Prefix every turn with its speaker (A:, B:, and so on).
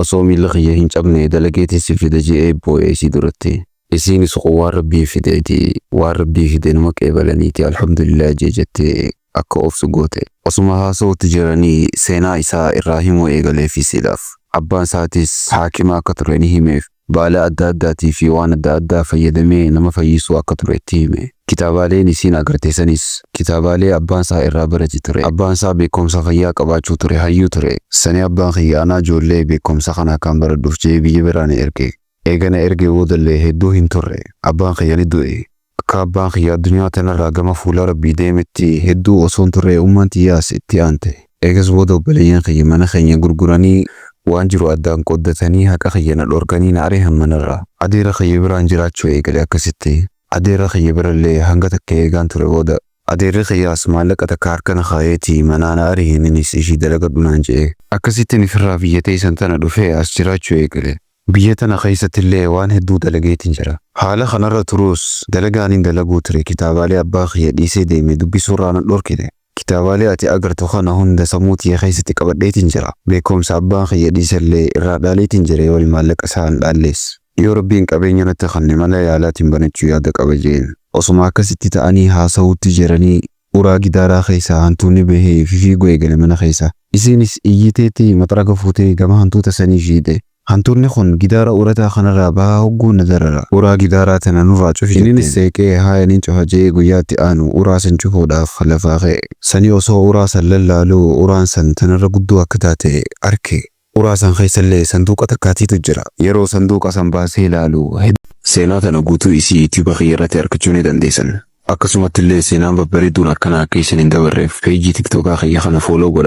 A: Osoo miilli kiyya hin cabne dalageetiin si fida je'ee booye isii duratti. Isiinis kun waan Rabbii fideeti, waan Rabbii fide numa qeebalaniiti alhamdulillah jee jettee akka obsu goote. Osuma haasawutti jiranii seenaa isaa irraa himuu eegaleef isiidhaaf. Abbaan isaatis haakima akka ture ni himeef. Baala adda addaatii fi waan adda addaa fayyadamee nama fayyisuu akka ture itti hime. Kitaabaaleen isiin agarte sanis kitaabaalee abbaan isaa irraa barate ture. Abbaan isaa beekkomsa fayyaa qabaachuu ture, hayyuu ture. Sani abbaan kiyya anaa joollee beekkomsa kana akkaan baradhuuf je'ee biyya biraa na erge. Eega na ergee boodallee hedduu hin turre abbaan kiyya ni du'e. Akka abbaan kiyya addunyaa tanarraa gama fuula Rabbii deemetti hedduu osoo hin turre ummaan tiyyaas itti aante. Eegas booda obboleeyyan kiyya mana keenya gurguranii waan jiru addaan qooddatanii haqa kiyya na dhorkanii na arihan manarraa. Adeera kiyya biraan jiraachuu eegale akkasitti. Adeera kiyya birallee hanga takka eegaan ture booda adeerri kiyyaas maallaqa takka harka na kaayeeti manaa na arihe ninis ishii dalagadhu naan je'e. Akkasittin ifirraa biyya teeysan tana dhufee as jiraachuu eegale. Biyya tana keeysattillee waan hedduu dalageetin jira. Haala kanarra turuus dalagaanin dalaguu ture kitaabaalee abbaa kiyya dhiisee deeme dubbisuurraa nan dhorkine. Kitaabaalee ati agartu kana hunda sammuu tiyya keeysatti qabadheetin jira. Beekkomsa abbaan kiyya dhiisellee irraa dhaaleetin jira yooni maallaqa isaa hin dhaallees. Yoo Rabbiin qabeenya natti kanne mana yaalaatin banachuu yaada qaba je'een. Osoma akkasitti ta'anii haasawutti jiranii Uraa gidaaraa keessaa hantuunni bahee fifiiguu eegale mana keessa. Isiinis iyyiteeti maxraga fuutee gama hantuuta sanii fiiyde. Hantuunni kun gidaara urataa kanarraa bahaa hogguu na darara. Uraa gidaaraa tana nurraa cufi Inninis jetteen. seeqee haaya nin cufa je'ee guyyaa itti aanu uraa san cufuudhaaf lafaa ka'e. Sani osoo uraa san lallaaluu uraan san tanarra guddoo akka taate arke. Uraa san keessallee sanduuqa takkaatiitu jira. Yeroo sanduuqa san baasee laalu hedduu. Seenaa tana guutuu isii tube kiyya irratti arkachuu ni dandeessan. Akkasumattillee seenaan babbareedduun akkanaa akka isin hin dabarreef page tiktokaa kiyya kana follow godhaa.